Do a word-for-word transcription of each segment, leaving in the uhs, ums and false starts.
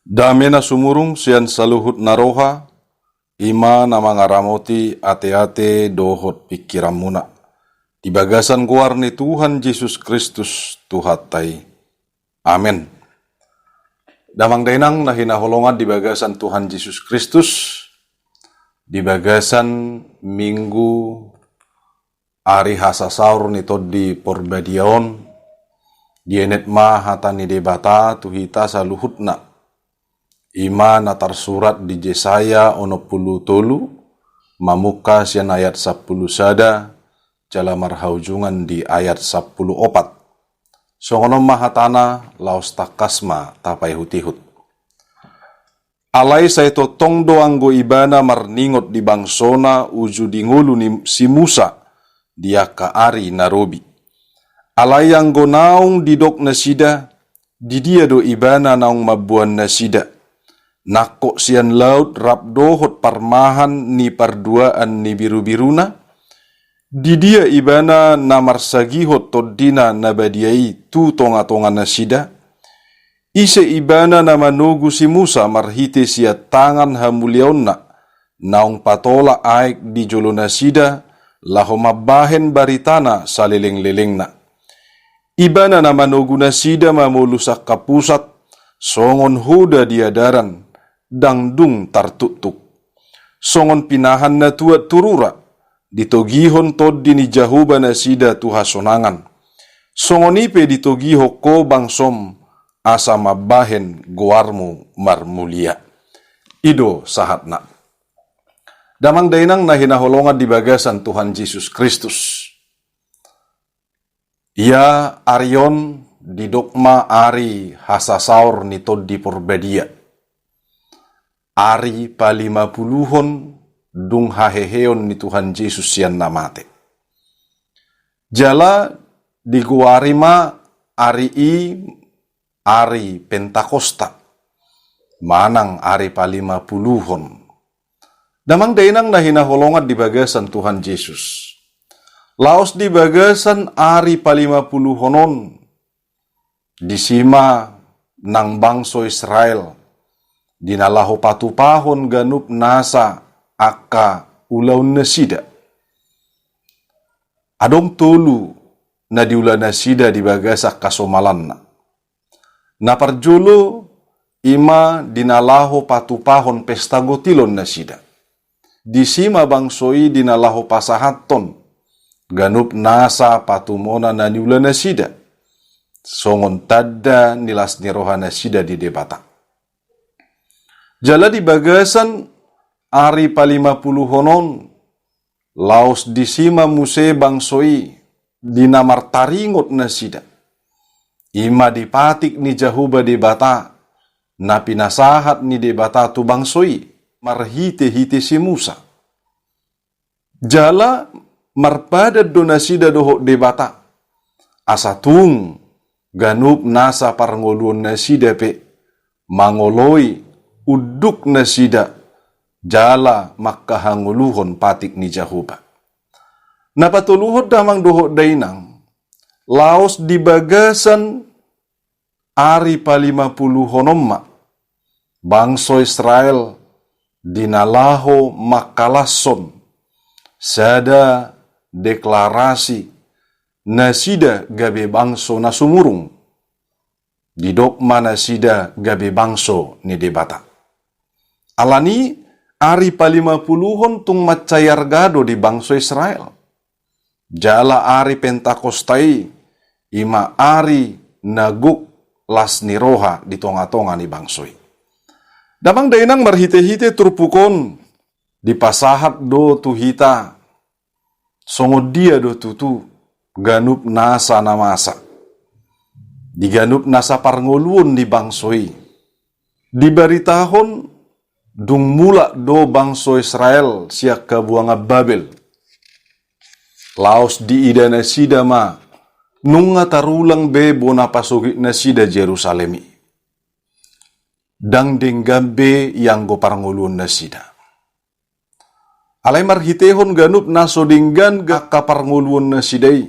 Dame na sumurung sian saluhut na roha, i ma na mangaramoti ateate dohot pingkiranmuna. Di bagasan goar ni Tuhan Jesus Kristus, Tuhanta i. Amen. Damang dainang na hinaholongan di bagasan Tuhan Jesus Kristus, di bagasan Minggu ari hasasaor ni Tondi Porbadia on, dienet ma hata ni Debata tu hita saluhutna. I ma na tarsurat di Jesaya onom pulu tolu, mamungka sian ayat sampulu sada, jala marhaujungan di ayat sampulu opat. Songon on ma hatana, laos tangkas ma tapaihutihut. Alai sai tongtong do anggo ibana marningot di bangsona uju di ngolu ni si Musa di angka ari na robi. Alai anggo naung didok nasida, didia do ibana naung mamboan nasida, nangkok sian laut rap dohot parmahan ni parduaan ni birubiruna? Didia ibana na marsagihon tondina na badia i tu tongatonga nasida? Ise ibana na manogu si Musa marhite sian tangan hamuliaonna, naung patolak aek di jolo nasida, laho mambahen baritana salelenglelengna? Ibana na manogu nasida mamolus angka pusat, songon hoda di adaran, ndang dung tartuktuk. Songon pinahan na tuat tu rura, ditogihon tondi ni Jahowa nasida tu hasonangan. Songon i pe ditogihon ho bangsom, asa mambahen goarmu marmulia. I do sahatna. Damang dainang na hinaholongan di bagasan Tuhan Jesus Kristus. Ia ari on didok ma ari hasasaor ni Tondi Porbadia. Ari palimapuluhon dung haheheon ni Tuhan Jesus sian na mate. Jala digoari ma ari i ari Pentakosta, manang ari palimapuluhon. Damang dainang na hinaholongan di bagasan Tuhan Jesus. Laos di bagasan ari palimapuluhon on, disi ma nang bangso Israel, di na laho patupahon ganup nasa angka ulaon nasida. Adong tolu na diula nasida di bagasan hasomalanna. Na parjolo i ma di na laho patupahon pesta gotilon nasida. Disi ma bangso i di na laho pasahathon ganup nasa patumona na niula nasida, songon tanda ni las ni roha nasida di Debata. Jala di bagasan ari palimapuluhon on, laos disi ma muse bangso i di na martaringot nasida. I ma di patik ni Jahowa Debata, na pinasahat ni Debata tu bangso i, marhitehite si Musa. Jala marpadan do nasida dohot Debata, asa tung ganup nasa parngoluon nasida pe mangoloi unduk nasida jala mangkahangoluhon patik ni Jahowa. Na patoluhon damang dohot dainang, laos di bagasan ari palimapuluhon on ma, bangso Israel di na laho mangkalashon sada deklarasi nasida gabe bangso na sumurung. Didok ma nasida gabe bangso ni Debata. Alani ari palimapuluhon tung mansai arga do di bangso Israel. Jala ari Pentakosta i, i ma ari na gok las ni roha di tongatonga ni bangso i. Damang dainang, marhitehite turpuk on dipasahat do tu hita songon dia do tutu ganup nasa na masa di ganup nasa parngoluon ni bangso i. Dibaritahon dung mulak do bangso Israel sian habuangan Babel, laos diida nasida ma nunga tarulang be bona pasogit nasida Jerusalem i. Ndang denggan be ianggo parngoluon nasida. Alai marhitehon ganup na so denggan angka parngoluon nasida i,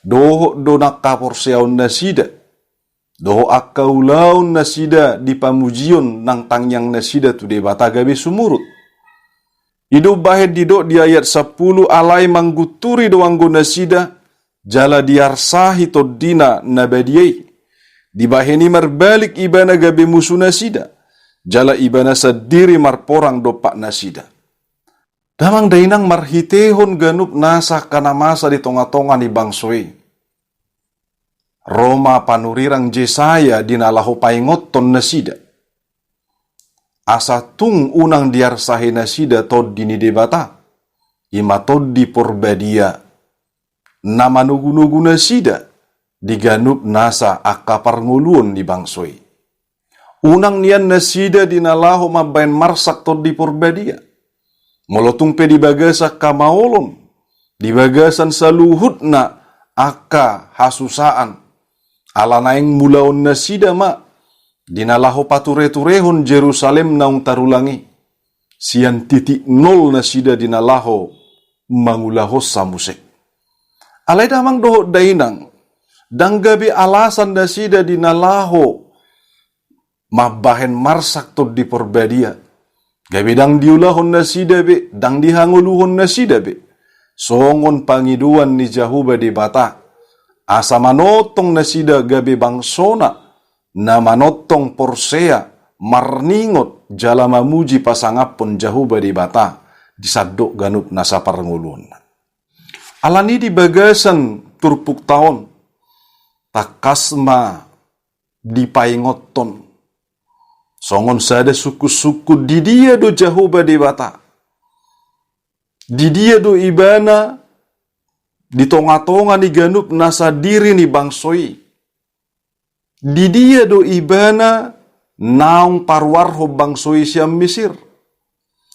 dohot do nangka porseaon nasida, dohot angka ulaon nasida di pamujion nang tangiang nasida tu Debata gabe sumurut. I do umbahen didok di ayat sampulu, alai manggunturi do anggo nasida, jala diarsahi tondina na badia i. Dibahen i marbalik ibana gabe musu nasida, jala ibana sandiri marporang dompak nasida. Damang dainang, marhitehon ganup nasa angka na masa di tonga-tonga ni bangso i, ro ma panurirang Jesaya di na laho paingothon nasida, asa tung unang diarsahi nasida Tondi ni Debata, i ma Tondi Porbadia, na manogu-nogu nasida di ganup nasa angka parngoluon ni bangso i. Unang nian nasida di na laho mambahen marsak Tondi Porbadia, molo tung pe di bagasan hamaolon, di bagasan saluhutna angka hasusaan, ala naeng mulaon nasida ma di na laho pature-turehon Jerusalem naung tarulang i. Sian titik nol nasida di na laho mangulahonsa muse. Alai damang dohot dainang, ndang gabe alasan nasida di na laho mambahen marsak Tondi Porbadia. Gabe ndang diulahon nasida be, ndang dihangoluhon nasida be. Songon pangidoan ni Jahowa Debata, asa manongtong nasida gabe bangsona, na manongtong porsea, marningot, jala mamuji pasangaphon Jahowa Debata di sandok ganup nasa parngoluonna. Alani di bagasan turpukta on, tangkas ma dipaingothon songon sada sungkun-sungkun, di dia do Jahowa Debata? Di dia do Ibana di tonga-tonga ni ganup nasa diri ni bangso i? Di dia do Ibana naung paruarhon bangso i sian Misir?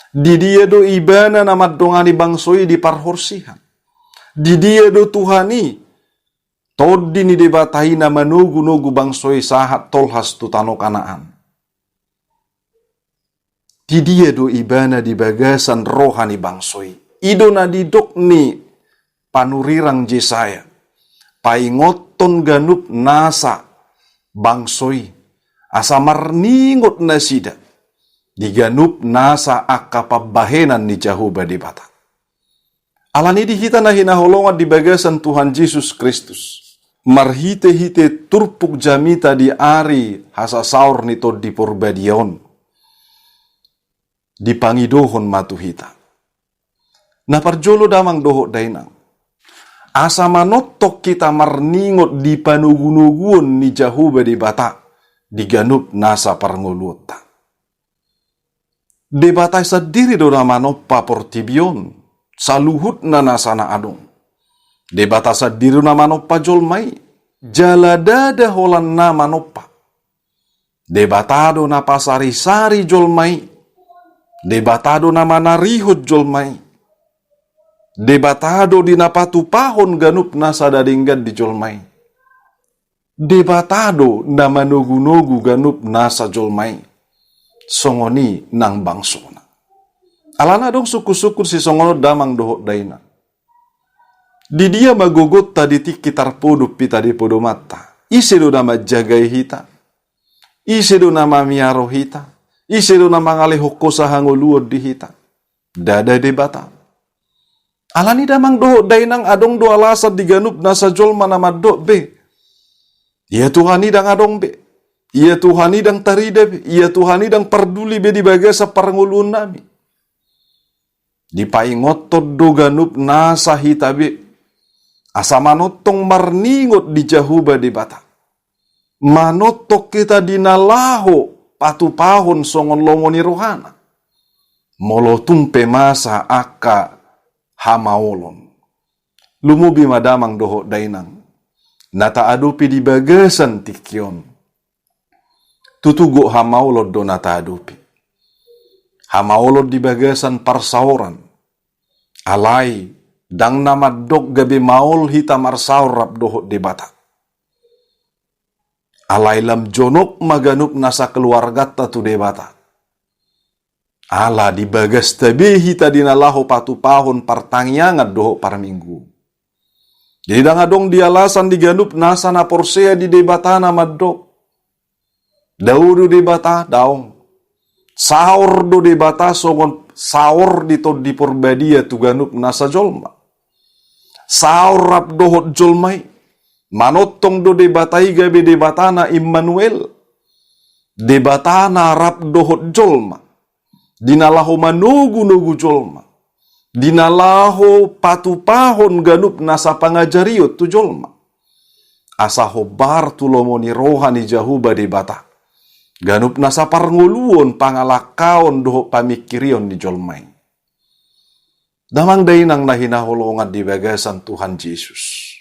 Di dia do Ibana na mandongani bangso i di parhorsihan? Di dia do Tuhan i, Tondi ni Debata i, na manogu-nogu bangso i sahat tolhas tu tano Kanaan? Di dia do Ibana di bagasan roha ni bangso i? I do na didok ni panurirang Jesaya, paingothon ganup nasa bangso i, asa marningot nasida di ganup nasa angka pambahenan ni Jahowa Debata. Alani di hita na hinaholongan di bagasan Tuhan Jesus Kristus, marhite-hite turpuk jamita di ari hasasaor ni Tondi Porbadia on, dipangidohon ma tu hita. Na parjolo damang dohot dainang, asa manongtong hita marningot di panogu-noguon ni Jahowa Debata di ganup nasa parngoluonta. Debata sandiri do na manompa portibi on, saluhutna nasa na adong. Debata sandiri do na manompa jolma i, jala ndada holan na manompa. Debata do na pasari-sari jolma i. Debata do na manarihon jolma i. Debata do di na patupahon ganup nasa na denggan di jolma i. Debata do na manogu-nogu ganup nasa jolma i, songon i nang bangsona. Alana adong sungkun-sungkun sisongon on damang dohot dainang. Di dia ma gogonta di tingki tarpodom hita di podomanta? Ise do na manjagai hita? Ise do na mamiaro hita? Ise do na mangalehon hosa hangoluon di hita? Ndada Debata. Alani damang dohot dainang, adong do alasan di ganup nasa jolma na mandok be, ia Tuhan i ndang adong be, ia Tuhan i ndang tarida be, ia Tuhan i ndang parduli be di bagasan parngoluonnami. Dipaingothon do ganup nasa hita be, asa manongtong marningot di Jahowa Debata. Manongtong hita di na laho patupahon songon lomo ni rohana, molo tung pe masa angka hamaolon. Lumobi ma damang dohot dainang, na taadopi di bagasan tingki on. Tutu gok hamaolon do na taadopi. Hamaolon di bagasan parsaoran. Alai ndang na mandok gabe maol hita marsaor rap dohot Debata. Alai lam jonok ma ganup nasa keluarganta tu Debata. Ala di bagasta be hita di na laho patupahon partangiangan dohot parminggu. Jadi ndang adong di alasan di ganup nasa na porsea di Debata na mandok, Dao do Debata? Daong. Saor do Debata songon saor ni Tondi Porbadia tu ganup nasa jolma. Saor rap dohot jolma i. Manongtong do Debata i gabe Debatana Immanuel. Debata na rap dohot jolma. Di na laho manogunogu jolma. Di na laho patupahon ganup nasa pangajarion tu jolma. Asa hombar tu lomo ni roha ni Jahowa Debata ganup nasa parngoluon, pangalangkaon dohot pamingkirion ni jolma i. Damang dainang na hinaholongan di bagasan Tuhan Jesus.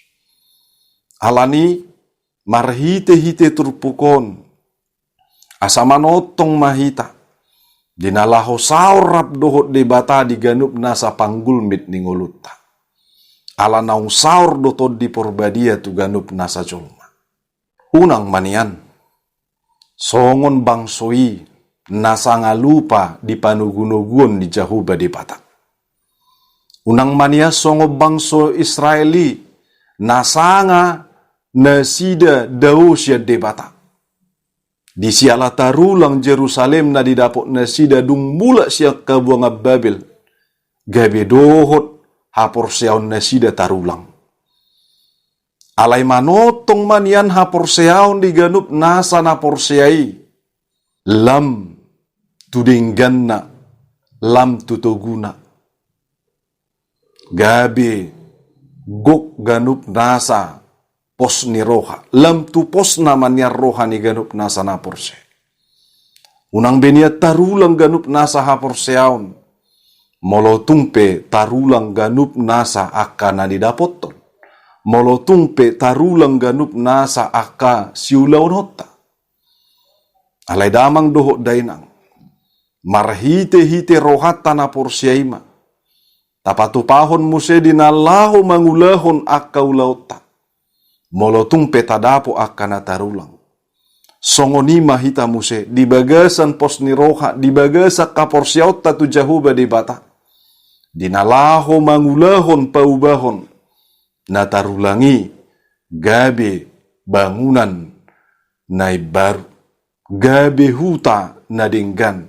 Alani marhitehite turpuk on, asa manongtong ma hita di na laho saor rap dohot Debata di ganup nasa panggulmit ni ngolunta. Ala naung saor do Tondi Porbadia tu ganup nasa jolma. Unang ma nian songon bangso i na sanga lupa di panogunoguon ni Jahowa Debata. Unang ma nian songon bangso Israel i na sanga nasida dao sian Debata. Di siala tarulang Jerusalem na didapot nasida dung mulak sian habuangan Babel, gabe dohot haporseaon nasida tarulang. Alai manongtong ma nian haporseaon di ganup nasa na porsea i, lam tu dengganna, lam tu toguna. Gabe gok ganup nasa pos ni roha, lam tu posna ma nian roha ni ganup nasa na porsea. Unang be nian tarulang ganup nasa haporseaon. Molo tung pe tarulang ganup nasa angka na nidapothon. Molo tung pe tarulang ganup nasa angka siulaonta. Alai damang dohot dainang, marhitehite rohanta na porsea i ma tapatupahon muse di na laho mangulahon angka ulaonta. Molo tung pe tadapot angka na tarulang. Songon i ma hita muse di bagasan pos ni roha, di bagasan haporseaonta tu Jahowa Debata. Di na laho mangulahon paubahon na tarulang i gabe bangunan na imbaru, gabe huta na denggan,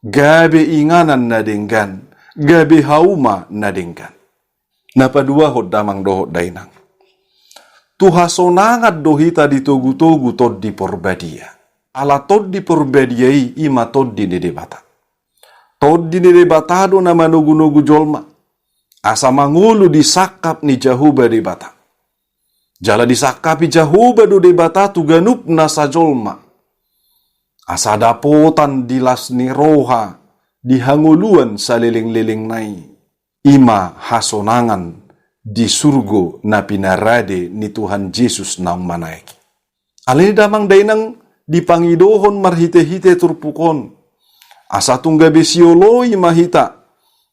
gabe inganan na denggan, gabe hauma na denggan. Na paduahon damang dohot dainang, tu hasonangan do hita ditogutogu Tondi Porbadia. Ala Tondi Porbadia i, i ma Tondi ni Debata. Tondi ni Debata do na manogunogu jolma asa mangolu di sangkap ni Jahowa Debata. Jala disangkapi Jahowa do Debata tu ganup nasa jolma. Asa dapotan di las ni roha di hangoluan salelenglelengna i. I ma hasonangan di surgo na pinarade ni Tuhan Jesus naung manaek i. Alani i damang dainang, dipangidohon marhitehite turpuk on, asa tung gabe sioloi ma hita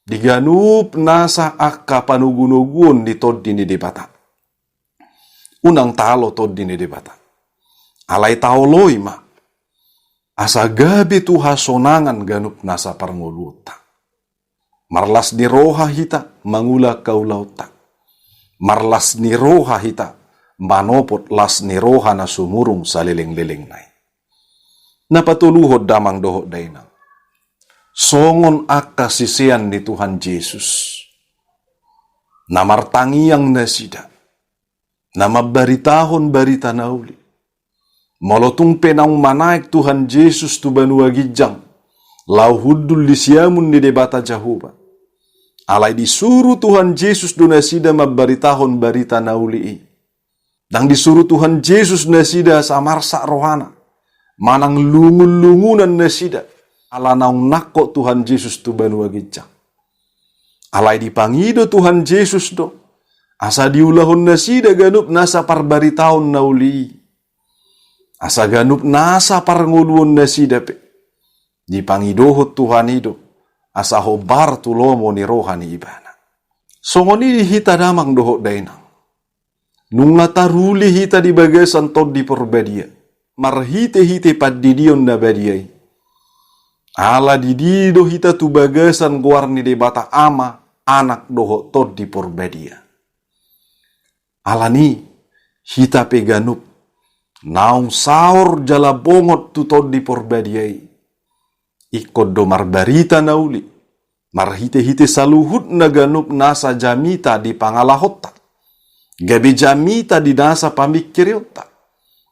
di ganup nasa angka panogunoguon ni Tondi ni Debata. Unang taalo Tondi ni Debata. Alai taoloi ma, asa gabe tu hasonangan ganup nasa parngoluonta. Marlas ni roha hita mangula angka ulaonta. Marlas ni roha hita manopot las ni roha na sumurung salelenglelengna i. Na patoluhon damang dohot dainang, songon angka sisean ni Tuhan Jesus, na martangiang nasida, na mambaritahon barita na uli. Molo tung pe naung manaek Tuhan Jesus tu banua ginjang laho hundul di siamun ni Debata Jahowa, alai disuru Tuhan Jesus do nasida mambaritahon barita na uli i. Ndang disuru Tuhan Jesus nasida asa marsak rohana manang lungunlungunan nasida ala naung nangkok Tuhan Jesus tu banua ginjang. Alai dipangido Tuhan Jesus do asa diulahon nasida ganup nasa parbaritaon na uli i. Asa ganup nasa parngoluon nasida pe dipangidohon Tuhan i do asa hombar tu lomo ni roha ni Ibana. Songon i di hita damang dohot dainang. Nunga taruli hita di bagasan Tondi Porbadia marhitehite pandidion na badia i. Ala didi do hita tu bagasan goar ni Debata Ama, Anak dohot Tondi Porbadia. Alani i hita pe ganup naung saor jala bongot tu Tondi Porbadia i, ingkon do marbarita na uli, marhite-hite saluhutna ganup nasa jamita di pangalahonta, gabe jamita di nasa pamingkirionta,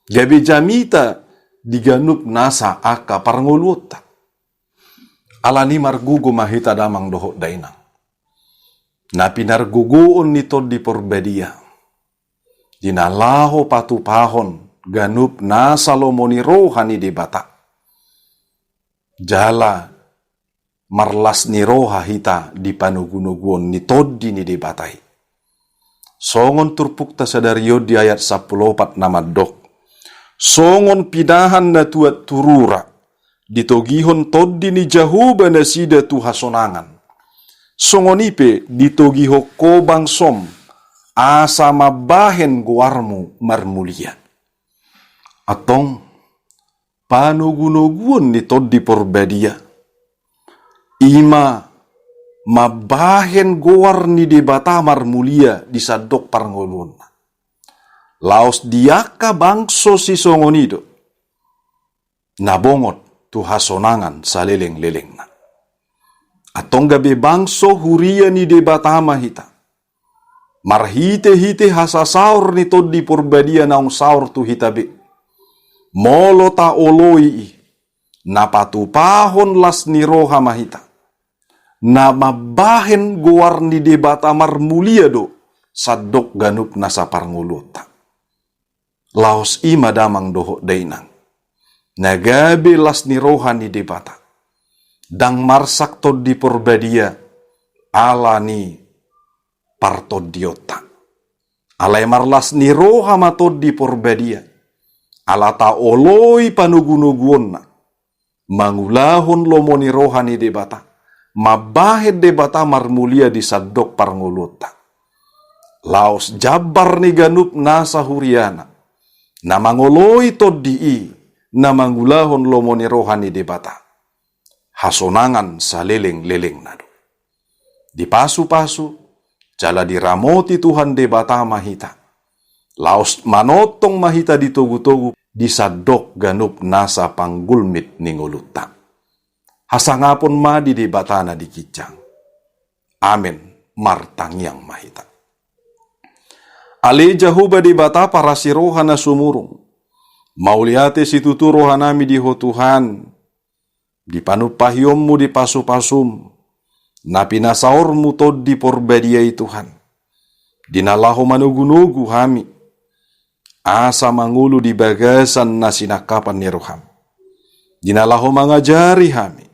gabe jamita di ganup nasa angka parngoluonta. Alani margogo ma hita damang dohot dainang. Na pinargogoon ni Tondi Porbadia, di na laho patupahon ganup nasa lomo ni roha ni Debata. Jala marlas ni roha hita di panogunoguon ni Tondi ni Debata i. Songon turpukta sadari on di ayat sampulu opat na mandok: Songon pinahan na tuat tu rura ditogihon Tondi ni Jahowa nasida tu hasonangan, songon i pe ditogihon ho bangsom, asa mambahen goarmu marmulia. Antong, panogunoguon ni Tondi Porbadia, i ma mambahen goar ni Debata marmulia di sandok parngoluonna. Laos di angka bangso sisongon i do na bongot tu hasonangan saleleng-lelengna. Antong gabe bangso huria ni Debata ma hita, marhite-hite hasasaor ni Tondi Porbadia naung saor tu hita be. Molo taoloi i, na patupahon las ni roha ma hita, na mambahen goar ni Debata marmulia do sandok ganup nasa parngoluonta. Laos i ma damang dohot dainang, na gabe las ni roha ni Debata, ndang marsak Tondi Porbadia ala ni partondionta. Alai marlas ni roha ma Tondi Porbadia, ala taoloi panogunoguonna, mangulahon lomo ni roha ni Debata, mambahen Debata marmulia di sandok parngoluonta. Laos jambar ni ganup nasa huriana, na mangoloi tondi i, na mangulahon lomo ni roha ni Debata, hasonangan saleleng-lelengna do. Dipasupasu jala diramoti Tuhan Debata ma hita, laos manongtong ma hita di togutogu di sandok ganup nasa panggulmit ni ngolunta. Hasangapon ma di Debata na di ginjang. Amen. Martangiang ma hita. Ale Jahowa Debata parasi roha na sumurung, mauliate situtu rohanami di Ho Tuhan, di panumpahionmu, di pasupasum, na pinasaormu Tondi Porbadia i Tuhan, di na laho manogunogu hami, asa mangolu di bagasan na sinangkapan ni roham, di na laho mangajari hami,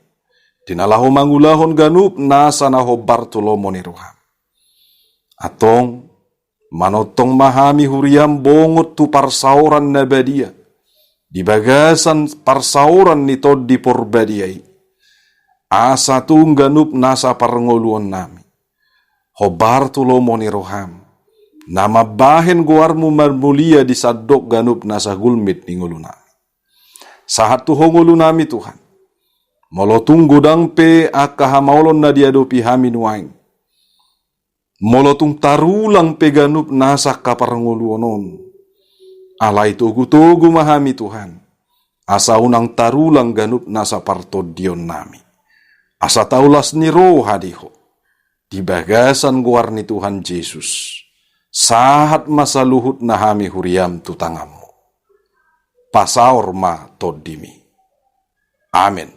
di na laho mangulahon ganup nasa na hombar tu lomo ni roham. Antong, manongtong ma hami huriam bongot tu parsaoran na badia, di bagasan parsaoran ni Tondi Porbadia i, asa tung ganup nasa parngoluonnami hombar tu lomo ni roham, na mambahen goarmu marmulia di sandok ganup nasa gulmit ni ngolunami. Sahat tu Ho ngolunami Tuhan, molo tung godang pe angka hamaolon na diadopi hami nuaeng, molo tung tarulang pe ganup nasa angka parngoluon on, alai togutogu ma hami Tuhan, asa unang tarulang ganup nasa partondionnami, asa tau las ni roha di Ho, di bagasan goar ni Tuhan Jesus. Sahat ma saluhutna hami huriam tu tanganmu. Pasaor ma tondimi. Amen.